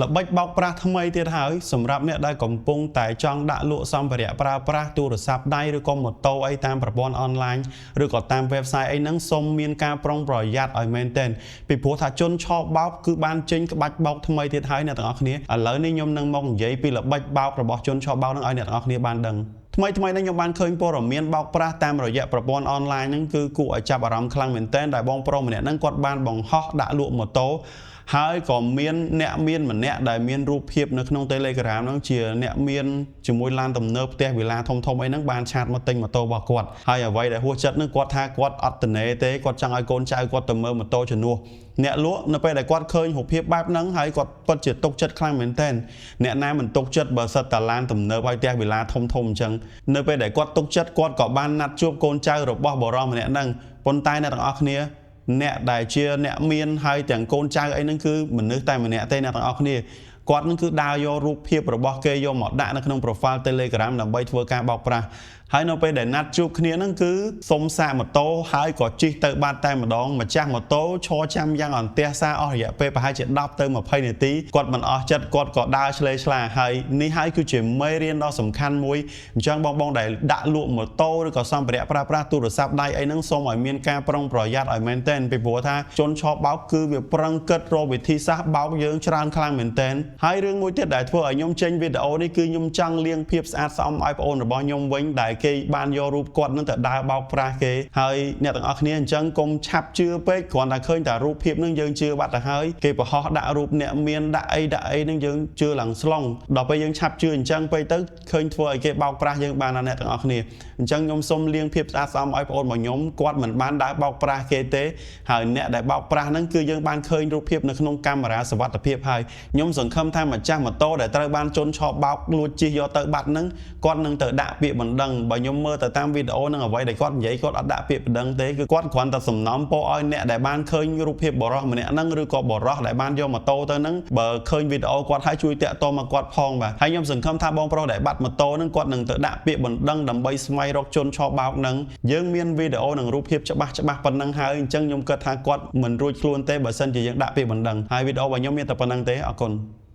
ល្បិចបោកប្រាស់ថ្មីទៀតហើយសម្រាប់អ្នកដែលកំពុងតែចង់ដាក់លក់សម្ភារៈប្រើប្រាស់ទូរស័ព្ទដៃឬក៏ម៉ូតូអីតាមប្រព័ន្ធអនឡាញឬក៏តាម website អីហ្នឹងសូមមានការប្រុងប្រយ័ត្នឲ្យមែនទែនពីព្រោះថាជនឆបោកគឺបានចេញក្បាច់បោកថ្មីទៀតហើយអ្នកទាំងអស់គ្នាឥឡូវនេះខ្ញុំនឹងមកនិយាយពីល្បិចបោករបស់ជនឆបោកហ្នឹងឲ្យអ្នកទាំងអស់គ្នាបានដឹងថ្មីថ្មីនេះខ្ញុំបានឃើញព័ត៌មានបោកប្រាស់តាមរយៈប្រព័ន្ធអនឡាញហ្នឹងគឺគួរឲ្យចាប់អារម្មណ៍ខ្លាំងមែនទែនដែលបងប្រុសម្នាក់ហ្នឹងគាត់បានបង្ហោះដាក់លក់ម៉ូតូហើយក៏មានអ្នកមានម្នាក់ដែលមានរូបភាពនៅក្នុង Telegram ហ្នឹងជាអ្នកមានជាមួយឡានទំនើបផ្ទះវិឡាធំធំអីហ្នឹងបាន chat មកទិញម៉ូតូរបស់គាត់ហើយអ្វីដែលហួសចិត្តហ្នឹងគាត់ថាគាត់អត់តនេទេគាត់ចង់ឲ្យកូនចៅគាត់ទៅមើលម៉ូតូជំនួសអ្នកលក់នៅពេលដែលគាត់ឃើញរូបភាពបែបហ្នឹងហើយគាត់ពិតជាទុកចិត្តខ្លាំងមែនទែនអ្នកណាមិនទុកចិត្តបើសិតតាឡានទំនើបហើយផ្ទះវិឡាធំធំអញ្ចឹងនៅពេលដែលគាត់ទុកចិត្តគាត់ក៏បានណាត់ជួបកូនចៅរបស់បុរសម្នាក់ហ្នឹងប៉ុន្តែអ្នកទាំងអស់គ្នាអ្នកដែលជាអ្នកមានហើយទាំងកូនចៅអីហ្នឹងគឺមនុស្សតែម្នាក់ទេអ្នកទាំងអស់គ្នាគាត់នឹងគឺដើរយករូបភាពរបស់គេយកមកដាក់នៅក្នុង profile Telegram ដើម្បីធ្វើការបោកប្រាស់ហើយនៅពេលដែលណាត់ជួបគ្នាហ្នឹងគឺសុំសាកម៉ូតូហើយក៏ជិះទៅបាត់តែម្ដងម្ចាស់ម៉ូតូឈរចាំយ៉ាងអន្ទះសារអស់រយៈពេលប្រហែលជា10ទៅ20នាទីគាត់មិនអស់ចិត្តគាត់ក៏ដើរឆ្លេឆ្លាហើយនេះហើយគឺជាមេរៀនដ៏សំខាន់មួយអញ្ចឹងបងបងដែលដាក់លក់ម៉ូតូឬក៏សម្ភារៈប្រើប្រាស់ទូរស័ព្ទដៃអីហ្នឹងសូមឲ្យមានការប្រុងប្រយ័ត្នឲ្យមែនទែនពីព្រោះថាជនឆបោកគឺវាប្រឹងគិតរកវិធីសាស្ត្របោកយើងច្រើនខ្លាំងមែនទែនហើយរឿងមួយទៀតដែលធ្វើឲ្យខ្ញុំចេញវីដេអូនេះគឺខ្ញុំចង់លាងភាពស្អាតស្អំឲ្យប្អូនរបស់ខ្ញុំវិញដែលគេបានយករូបគាត់នឹងទៅដើរបោកប្រាស់គេហើយអ្នកទាំងអស់គ្នាអញ្ចឹងកុំឆាប់ជឿពេកគ្រាន់តែឃើញតែរូបភាពនឹងយើងជឿបាត់ទៅហើយគេបង្ហោះដាក់រូបអ្នកមានដាក់អីដាក់អីនឹងយើងជឿឡើងស្លុងដល់ពេលយើងឆាប់ជឿអញ្ចឹងពេកទៅឃើញធ្វើឲ្យគេបោកប្រាស់យើងបានណាអ្នកទាំងអស់គ្នាអញ្ចឹងខ្ញុំសូមលាងភាពស្អាតស្អំឲ្យប្អូនរបស់ខ្ញុំគាត់មិនបានដើរបោកប្រាស់គេទេហើយអ្នកដែលបោកប្រាស់ហ្នឹងគឺយើងបានឃើញរូបភាពនៅក្នុងកាមេរ៉ាសុវត្ថិភាពហើយខ្ញុំសង្ឃឹមថាម្ចាស់ម៉ូតូដែលត្រូវបានជន់ឆបោកលួចជិះយកទៅបាត់ហ្នឹងគាត់នឹងទៅដាក់ពាក្យបណ្ដឹងបើខ្ញុំមើលទៅតាមវីដេអូហ្នឹងអ្វីដែលគាត់និយាយគាត់អត់ដាក់ពាក្យបណ្ដឹងទេគឺគាត់គ្រាន់តែសំណំពោឲ្យអ្នកដែលបានឃើញរូបភាពបរោះម្នាក់ហ្នឹងឬក៏បរោះដែលបានយកម៉ូតូទៅហ្នឹងបើឃើញវីដេអូគាត់ហើយជួយតាក់ទងមកគាត់ផងបាទហើយខ្ញុំសង្ឃឹមថាបងប្រុសដែលបាត់ម៉ូតូហ្នឹងគាត់នឹងទៅដាក់ពាក្យបណ្ដឹងដើម្បីស្វែងរកជនឆបោកហ្នឹងយើងមានវីដេអូនិងរូបភាពច្បាស់ច្បាស់ប៉ុណ្ណឹងហើយអញ្ចឹងខ្ញុំគិតថាគាត់មិនរួចខ្លួនទេបើសិនជាយើងដាក់ពាក្យបណ្ដឹងហើយវីដេអូរបស់ខ្ញុំមានតែប៉ុណ្ណឹងទេអរគុណ។